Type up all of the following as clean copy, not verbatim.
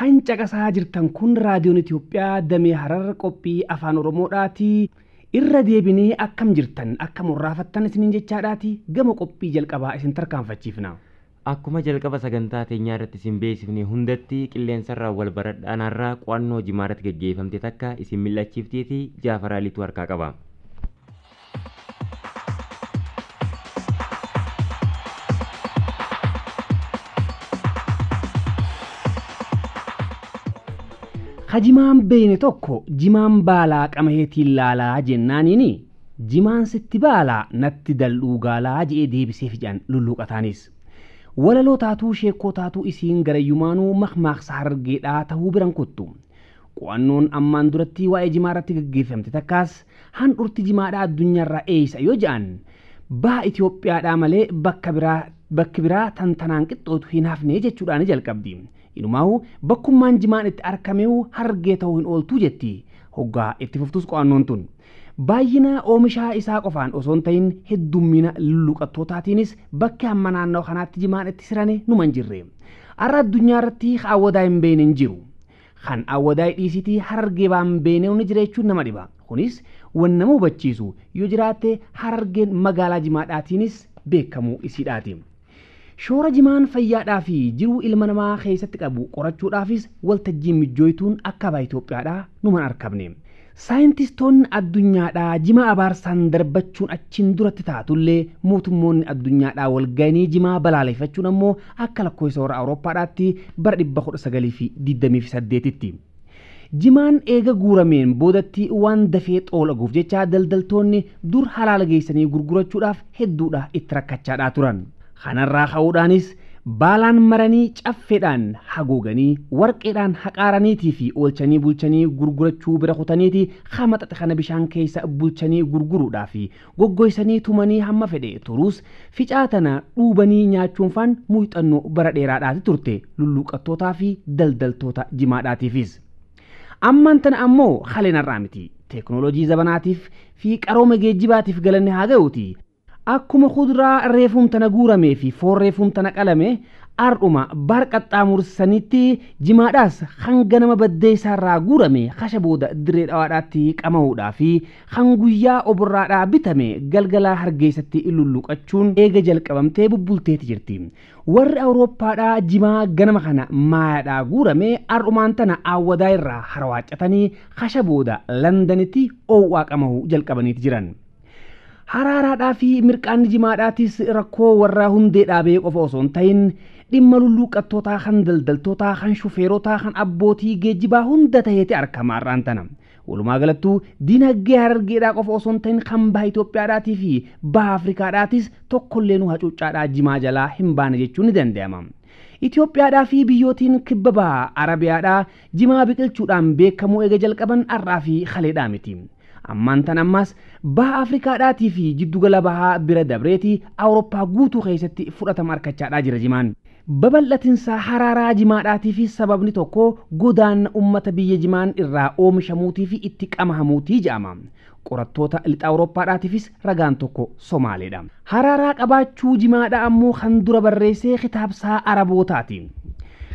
Kan caqasaa jirtan kun raadiyoon Itoophiyaa damee Harar qophii afaan Oromoodhaati. Irra deebinee akkam jirtan akkam warraafattan isiniin jechaadhaati gama qophii jalqabaa isin tarkaanfachiifna. Akkuma jalqaba sagantaa teenyaa irratti isin beeksifne hundatti qilleensarraa wal baradhaanarraa qo'annoo jimaa irratti geggeeffamte takka isin mil'achiifteeti Jaafar Aliitu harkaa qaba. Hajimaan beeyne tokko jimaan baalaa qamaheetiin laalaa jennaaniini jimaan sitti baalaa natti daldhuu gaalaa je'ee deebiseef jedhan lulluuqataanis. Walaloo taatuu sheekoo taatuu isiin garayyumaanuu makmaaksa harargeedhaa tahuu biran kuttu. Qo'annoon ammaan duratti waa'ee jimaa irratti gaggeeffamte takkaas handhurti jimaadhaa addunyaarraa eeysa yoo je'an baha Itoophiyaadhaa malee bakki biraa tantanaan qixxootu hin hafne jechuudhaan jalqabdi. Inumaahu bakkummaan jimaan itti argameehu harargee ta'uu hin ooltuu jetti. Hoggaa itti fuftus qo'annoon tun. Baay'ina oomisha isaa qofaan osoo hin ta'in heddummina lulluqattootaatiinis bakki hamma naannoo kanaatti jimaan itti sirane numa hin jirre. Har'a addunyaa irratti awwadaa hin beekne hin jiru. Kan awwadaa dhiisitii harargee baan beekne ni jira jechuun nama dhiba. Kunis wan nama hubachiisu yoo jiraatte harargeen magaalaa jimaadhaatiinis beekamuu isiidhaati. Shoora jimaan fayyaadhaa fi jiruu ilma namaa keessatti qabu qorachuudhaafis waltajjiin mijjooytuun akka baha Itoophiyaadhaa numan argamne. Saayintistoonni addunyaadhaa jimaa abaarsaan darbachuun achiin duratti taatullee mootummoonni addunyaadhaa walga'anii jimaa balaaleffachuun ammoo akka lakkoofsa warra Awurooppaadhaatti bara 1928tti. Jimaan eega guurameen boodatti waan dafee xoolaguuf jecha daldaltoonni dur halaala geessanii gurgurachuudhaaf hedduudha itti rakkachaadhaa turan. Kanarraa ka'uudhaanis baalaan maranii caffeedhaan haguuganii warqeedhaan haqaaraniitii fi oolchanii bulchanii gurgurachuu bira kutaniiti hamaxaxe kana bishaan keessa bulchanii gurguruudhaa fi goggoysanii tumanii hamma fedhe turuus ficaa tana dhuubanii nyaachuun faan muuxannoo bara dheeraadhaati turte lulluuqattootaa fi daldaltoota jimaadhaatiifis. Ammaan tana ammoo haleen har'aa miti. Teeknooloojii zabanaatiif fi qarooma geejjibaatiif galanni haa ga'uuti. Akkuma kuduraa reefuun tana guuramee fi foon reefuun tana qalame ardhuma bar qaxxaamursanitti jimaadhaas hanga nama baddeessaarraa guurame kasha booda dirree dhawaadhaatti qamahuudhaa fi hanguyyaa oborraadhaa bitame galgalaa hargeessatti lulluqachuun eega jalqabamtee bubbulteeti jirti. Warri Awurooppaadhaa jimaa ganama kana maayaadhaa guurame ardhumaan tana awwadaa irraa harwaacatanii kasha booda Londanitti oowwaa qamahuu jalqabaniiti jiran. Haraaraadhaa fi mirqaanni jimaadhaatis rakkoo warra hundee dhaabee qofa osoo hin ta'in dhimma lulluuqattootaa kan daldaltootaa kan shufeerotaa kan abbootii geejjibaa hunda taheeti argama har'aan tana. Walumaa galattuu dinagdee harargeedhaa qofa osoo hin ta'in kan baha Itoophiyaadhaatii fi baha Afrikaadhaatis tokkollee nu hacuuccaadhaa jimaa jalaa hin baane jechuun ni danda'ama. Itoophiyaadhaa fi biyyootiin kibba baha Arabiyaadhaa jimaa biqilchuudhaan beekamuu eega jalqaban har'aa fi haleedhaa miti. Ammaan tan ammas baha Afrikaadhaatii fi jiddugala bahaa bira dabreeti Awurooppaa guutuu keessatti fudhatama argachaadhaa jira jimaan. Babal'atinsa haraaraa jimaadhaatii fi sababni tokko godaanna uummata biyya jimaan irraa oomishamuutii fi itti qamahamuutii jedhama. Qorattoota lixa Awurooppaadhaatiifis ragaan tokko Somaaleedha. Haraaraa qabaachuu jimaadhaa ammoo kan dura barreessee kitaabsaa Arabootaati.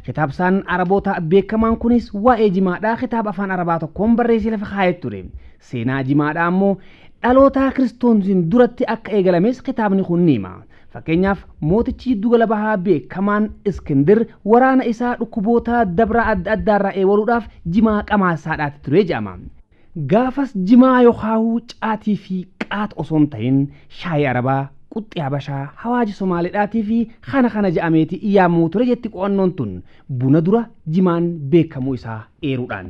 Kitaabsaan Araboota beekamaan kunis waa'ee jimaadhaa kitaaba afaan Arabaa tokkoon barreessee lafa kaa'ee ture. Seenaa jimaadhaa ammoo dhaloota kiristoosiin duratti akka eegalames kitaabni kun ni hima. Fakkeenyaaf mootichi jiddugala bahaa beekamaan Iskindir waraana isaa dhukkuboota dabra adda addaarraa eewaluudhaaf jimaa qamaasaadhaati ture jedhama. Gaafas jimaa yookaan caatii fi qaata osoo hin ta'in shaayii Arabaa, quxxii Habashaa, hawaaji Somaaleedhaatii fi kana kana jedhameeti yaamuu ture jetti qo'annoon tun buna dura jimaan beekamuu isaa eeruudhaan.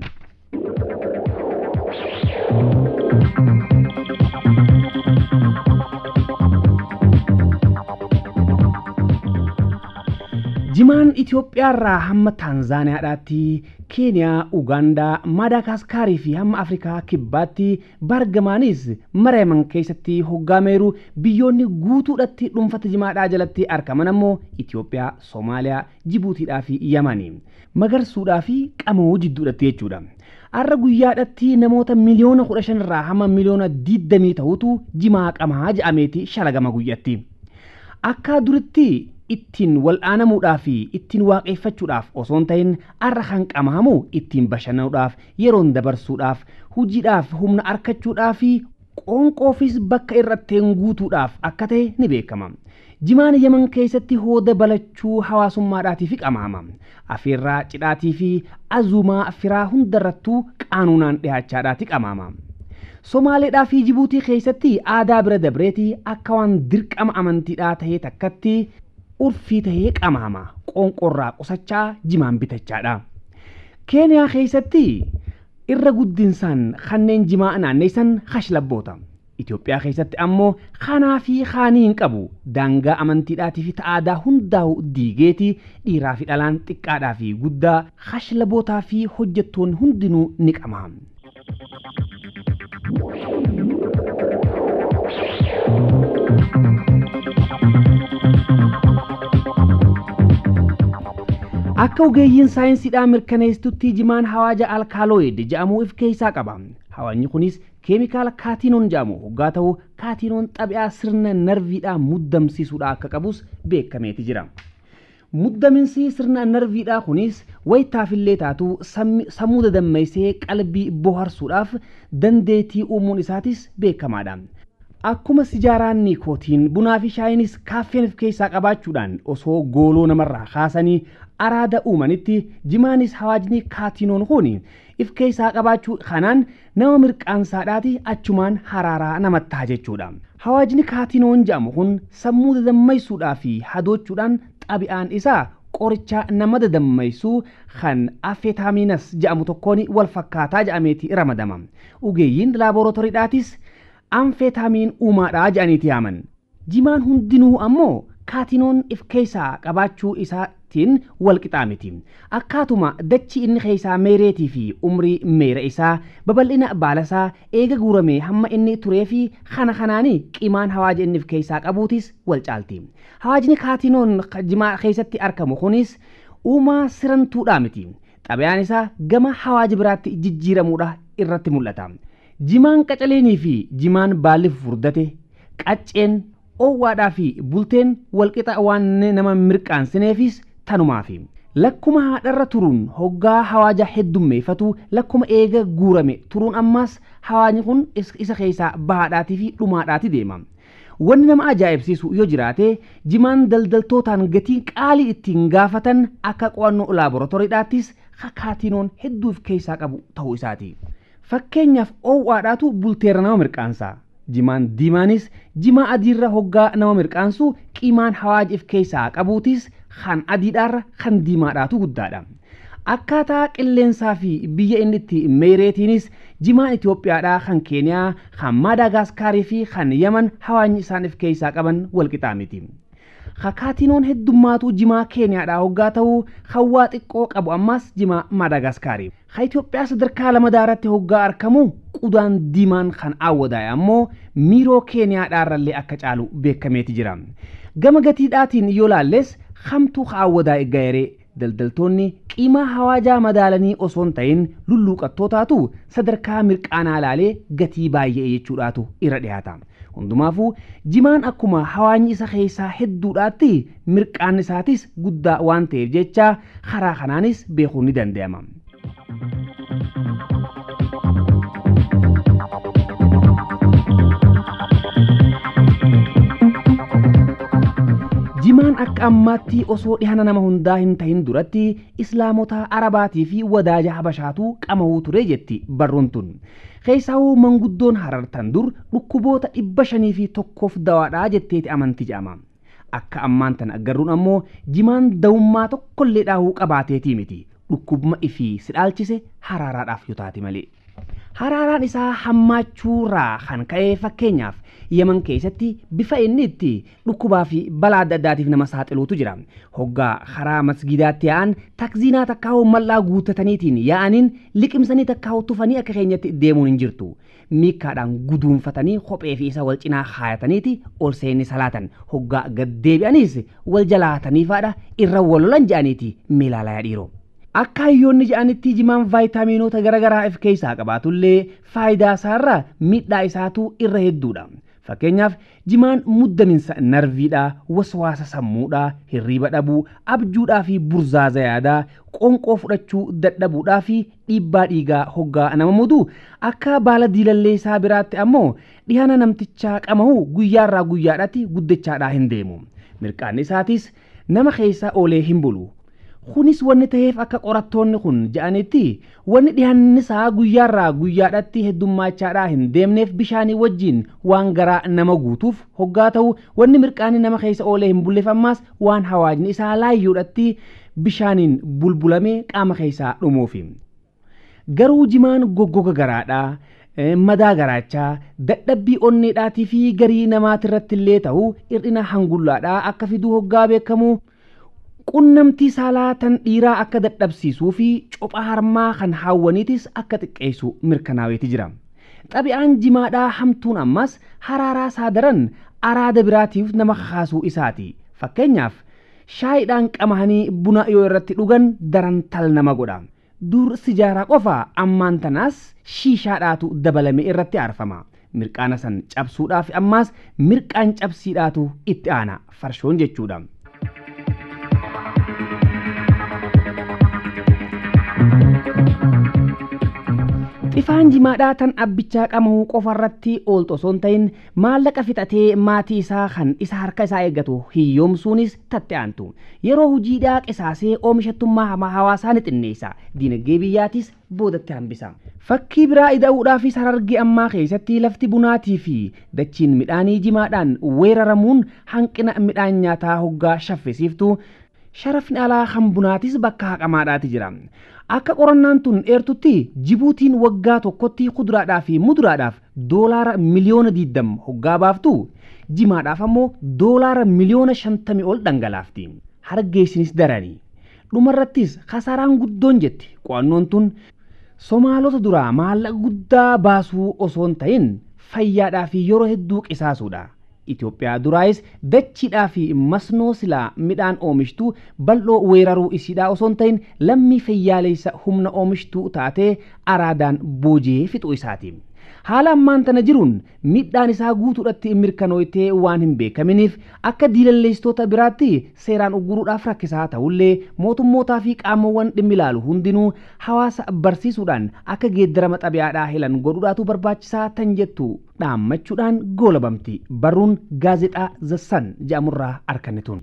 Jimaan Itoophiyaarraa hamma Taanzaaniyaadhaatti, Keeniyaa, Ugaandaa, Maadaagaskaarii fi hamma Afrikaa kibbaatti bargamaanis mara keessatti hoggaameeru biyyoonni guutuudhatti dhuunfata jimaadhaa jalatti argaman ammoo Itoophiyaa, Soomaaliyaa, Jibuutiidhaa fi Yamani. Magarsuudhaa fi qamoo jidduudhatti jechuudha. Har'a guyyaadhatti namoota miliyoona 15 irraa hamma miliyoona 20 ta'utu jimaa qamaa jedhameeti shalagama guyyatti. Akka duritti ittiin wal'aanamuudhaa fi ittiin waaqeffachuudhaaf osoo hin ta'in arra kan qamahamu ittiin bashannanuudhaaf, yeroon dabarsuudhaaf, hojiidhaaf, humna argachuudhaaf fi qoonqoofis bakka irratteen guutuudhaaf akka ta'e ni beekama. Jimaan Yaman keessatti hooda balachuu hawaasummaadhaatiif qamaama. Afeerraa cidhaatii fi azumaa firaa hundarrattuu qaanuunaan dhiyaachaadhaati qamaama. Somaaleedhaa fi Jibuutii keessatti aadaa bira dabreetii akka waan dirqama amantiidhaa ta'ee takkatti urfii ta'ee qamaama. Qoonqorraa qusachaa jimaan bitachaadha. Keeniyaa keessatti irra guddinsaan kanneen jimaa naanneessan hashlabboota. Itoophiyaa keessatti ammoo kanaa fi kaanii hin qabu. Daangaa amantiidhaatii fi aadaa hundaa'u diigeeti dhiiraa fi dhalaan xiqqaadhaa fi guddaa hashlabbootaa fi hojjettoonni hundinuu ni qama. Akka ogeeyyiin saayinsiidhaa mirkaneessitutti jimaan hawaaja alkaalooyid jedhamu of keessaa qaba. Hawaanyi kunis keemikaala kaatinoon jedhamu hoggaa ta'u kaatinoon xabi'aa sirna narviidhaa muddamsiisuudhaa akka qabus beekameeti jira. Muddaminsi sirna narviidhaa kunis wayitaafillee taatu sammuu dadammaysee qalbii bohaarsuudhaaf dandeettii uumuun isaatis beekamaadha. Akkuma sijaaraan nikootiin bunaa fi shaayinis kaaffeen of keessaa qabaachuudhaan osoo gooloo namarraa kaasanii araada uumanitti jimaanis hawaajni kaatinoon kun if keessaa qabaachuu kanaan nama mirqaansaadhaati achumaan haraaraa namatti ta'a jechuudha. Hawaajni kaatinoon jedhamu kun sammuu dadammaysuudhaa fi hadoochuudhaan xabi'aan isaa qoricha nama dadammaysuu kan afeetaamiinas jedhamu tokkoon wal fakkaataa jedhameeti ramadama. Ogeeyyiin laaboratoriidhaatis amfeetaamiin uumaadhaa jedhaniiti yaaman. Jimaan hundinuu ammoo kaatinoon if keessaa qabaachuu isaatiin wal qixaa miti. Akkaatuma dachii inni keessaa meereetii fi umrii meera isaa babal'ina baalasaa eega guuramee hamma inni turee fi kana kanaani qimaan hawaaja inni of keessaa qabuutis wal caalti. Hawaajni kaatinoon jimaa keessatti argamu kunis uumaa sirantuudhaa miti. Xabayaan isaa gama hawaaja biraatti jijjiiramuudha irratti mul'ata. Jimaan qacaleenii fi jimaan baalli furdate qacceen oowwaadhaa fi bulteen walqixa waan nama mirqaansineefis tanumaafi. Lakkuma haadharra turuun hoggaa hawaaja heddummeeffatu lakkuma eega guurame turuun ammaas hawaajni kun isa keessaa bahaadhaatii fi dhumaadhaati deema. Wanni nama ajaa'ibsiisu yoo jiraate jimaan daldaltootaan gatii qaalii ittiin gaafatan akka qo'annoo laaboratoriidhaattis kaatinoon hedduu of keessaa qabu ta'uu isaati. Fakkeenyaaf oowwaadhaatu bulteerra nama mirqaansa. Jimaan diimaanis jimaa adiirra hoggaa nama mirqaansu qimaan hawaaja of keessaa qabuutis kan adiidhaarra kan diimaadhaatu guddaadha. Akkaataa qilleensaa fi biyya inni itti meereetiinis jimaan Itoophiyaadhaa kan Keeniyaa, kan Maadaagaaskaarii fi kan Yaman hawaajni isaan of keessaa qaban walqixaa miti. Kaatinoon heddummaatu jimaa Keeniyaadhaa hoggaa ta'u hawwaa xiqqoo qabu ammaas jimaa Maadaagaaskaari. Ka Itoophiyaa sadarkaa lamadaarratti hoggaa argamu qudaan diimaan kan awwadaa'e ammoo miiroo Keeniyaadhaarrallee akka caalu beekameeti jira. Gama gatiidhaatiin yoo laalles hamtuu awwadaa'e gaheree daldaltoonni qiimaa hawaajaa madaalanii osoo hin ta'in lulluuqattootaatu sadarkaa mirqaanaa laalee gatii baay'ee jechuudhaatu irra dhiyaata. Hundumaafuu jimaan akkuma hawaanyi isa keessaa hedduudhaatti mirqaan isaatis guddaa waan ta'eef jecha karaa kanaanis beekuun ni danda'ama. Jimaan akka ammaatti osoo dhihana nama hundaa hin tahin duratti islaamota arabaatii fi wadaaja habashaatu qama'uu ture jetti barruun tun. Keessaawuu manguddoon harartan dur dhukkuboota 501 dawaadhaa jetteeti amanti jedhama. Akka ammaan tan agarruun ammoo jimaan dawummaa tokkollee dhaahuu qabaateetii miti. Dhukkubma ifii si dhaalchise haraaraadhaaf yoo taate malee. Haraaraan isaa hammaachuurraa kan ka'e fakkeenyaaf Yaman keessatti bifa inni itti dhukkubaa fi balaa adda addaatiif nama saaxiluutu jira. Hoggaa karaa masgidaatti yaa'an takziinaa takkaa'uu mallaa guuttataniitiin yaa'aniin liqimsanii takkaa'uu tufanii akka keenyatti deemuun hin jirtu. Miikkaadhaan guduunfatanii kophee fi isa wal cinaa kaayataniiti ol seenni salaatan. Hoggaa gad deebi'anis wal jalaatanii faadha irra wal lolan jedhaniiti miilaalaa dhiiroo. Akka hayyoonni jedhanitti jimaan vaayitaamiinota garaagaraa of keessaa qabaatullee faayidaa isaarra miidhaa isaatu irra hedduudha. Fakkeenyaaf jimaan muddaminsa narviidhaa, waswaasa sammuudhaa, hirriiba dhabuu, abjuudhaa fi burzaaza yaadaa, qoonqoo fudhachuu dadhabuudhaa fi dhiibbaa dhiigaa hoggaa nama mudu akka baala diilalleessaa biraatti ammoo dhihana namtichaa qamahu guyyaarraa guyyaadhaatti guddachaadhaa hin deemu. Mirqaanni isaatis nama keessa oolee hin bulu. Kunis wanni ta'eef akka qorattoonni kun jedhanitti wanni dhihanni isaa guyyaarraa guyyaadhaatti heddummachaadhaa hin deemneef bishaanii wajjin waan garaa nama guutuuf hoggaa ta'u wanni mirqaanni nama keessa oolee hin bulleef ammaas waan hawaajni isaa laayyoodhatti bishaaniin bulbulamee qaama keessaa dhumuufi. Garuu jimaan goggoga garaadhaa. Madaa garaachaa, dadhabbii onneedhaatii fi garii namaatirratti illee ta'u hir'ina hangullaadhaa akka fiduu hoggaa beekamu qunnamtii saalaa tan dhiiraa akka dadhabsiisuu fi copha harmaa kan hawwaniitis akka xiqqeessu mirkanaaweeti jira. Xabi'aan jimaadhaa hamtuun ammas haraaraa isaa daran araada biraatiif nama kakaasuu isaati. Fakkeenyaaf shaayiidhaan qamahanii buna yoo irratti dhugan daran tal nama godha. Dur sijaaraa qofa ammaan tanaas shiishaadhaatu dabalame irratti aarfama. Mirqaana san cabsuudhaaf ammaas mirqaan cabsiidhaatu itti aana farshoon jechuudha. Xifaan jimaadhaa tan abbichaa qamahuu qofarratti ooltu osoo hin ta'in maallaqa fixatee maatii isaa kan isa harka isaa eeggatu hiyyoomsuunis tatti aantu. Yeroo hojiidhaa qisaasee oomishattummaa hawaasaa ni xinneessa. Dinagdee biyyaatis boodatti hambisa. Fakkii biraa ida'uudhaafis Harargee ammaa keessatti lafti bunaatii fi dachiin midhaanii jimaadhaan weeraramuun hanqina midhaan nyaataa hoggaa shaffisiiftu sharafni alaa kan bunaatis bakka haqamaadhaati jira. Akka qorannaan tun eertutti Jibuutiin waggaa tokkotti kuduraadhaa fi muduraadhaaf doolaara miliyoona 20 hoggaa baaftu jimaadhaaf ammoo doolaara miliyoona 50 ol dhangalaafti. Hargeessinis darani. Dhumarrattis kasaaraan guddoon jetti qo'annoon tun Somaalota duraa maallaqa guddaa baasuu osoo hin ta'in fayyaadhaa fi yeroo hedduu qisaasuudha. Itoophiyaa duraayis dachiidhaa fi masnoo silaa midhaan oomishtuu bal'oo weeraruu isiidhaa osoo hin ta'in lammii fayyaaleessa humna oomishtuu taatee araadaan boojee fixuu isaati. Haala ammaan tana jiruun miidhaan isaa guutuudhatti mirkanooytee waan hin beekaminiif akka diilalleessitoota biraatti seeraan ugguruudhaaf rakkisaa ta'ullee mootummootaa fi qaamowwan dhimmi ilaalu hundinuu hawaasa barsiisuudhaan akka geeddarama xabiyaadhaa helan godhuudhaatu barbaachisaa tan jettu dhaammachuudhaan goolabamti. Barruun gaazexaa The Sun jedhamurraa arganne tun.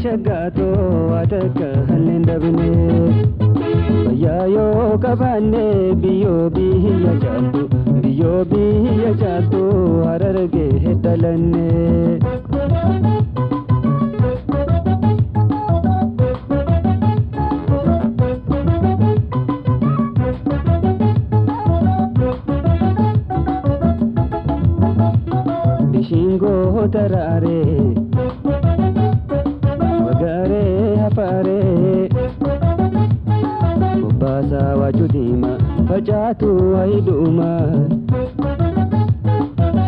Shaggaatoo adakka halleen dabne fayyaa yoo qabaanne biyyoo biyya caaltu biyyoo biyya caaltu Harargee dhalanne. Bishingoo taraaree. Obbaasaa waajuu diimaa facaatu wayiidhuma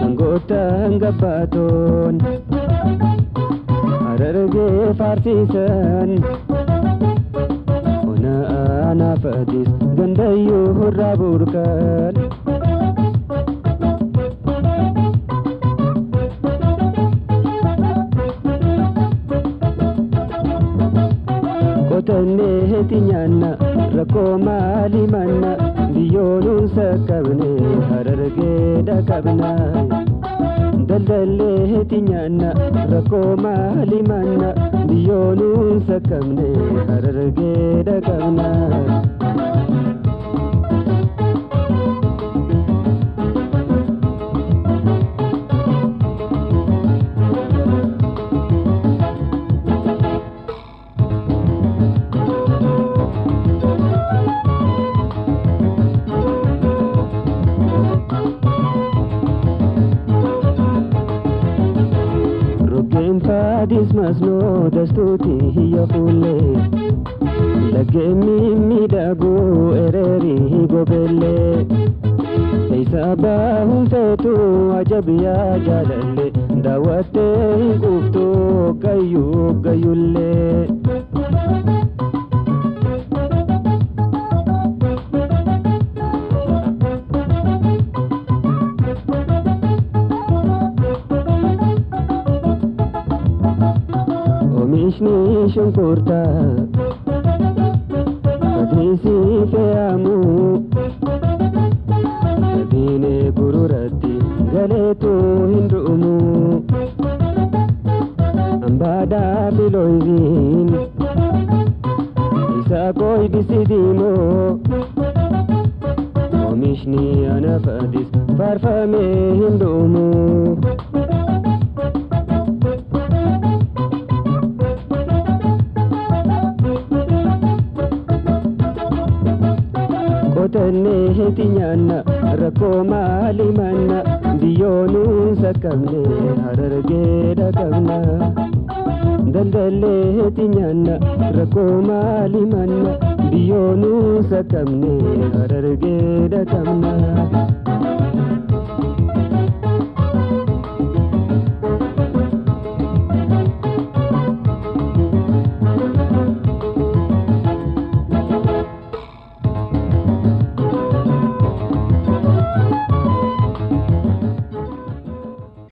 sangoota hangabbaatoon Harargee faarsiisan ona aanaafatis gandayyuu hurraa burqaan. Qotannee nyaanna rakkoo maali manna biyyoonuun saqqabne Harargee dhaqabna. Daldallee nyaanna rakkoo maali manna biyyoonuun saqqabne Harargee dhaqabna. Dismas no dastuti hiya fulle Laggeen mimmiidhagoo ereerii gobeellee. Isa bahuun feetu ajabiyaa jaalalle daawwattee hin quuftu gayyuu gayyullee. Oomishni shunkurtaa fadhiisii fe'amu. Diinee gururatti galeetu hin du'umu. Ambaadhaa filooyiziin isa kooyibisi diimoo. Oomishni anafaadis faarfamee hin du'umu. Qotannee heeti nyaanna rakkoo maali manna biyyoonuun saqqabne harargee dhaqabna. Daldallee heeti nyaanna rakkoo maali manna biyyoonuun saqqabne harargee dhaqabna.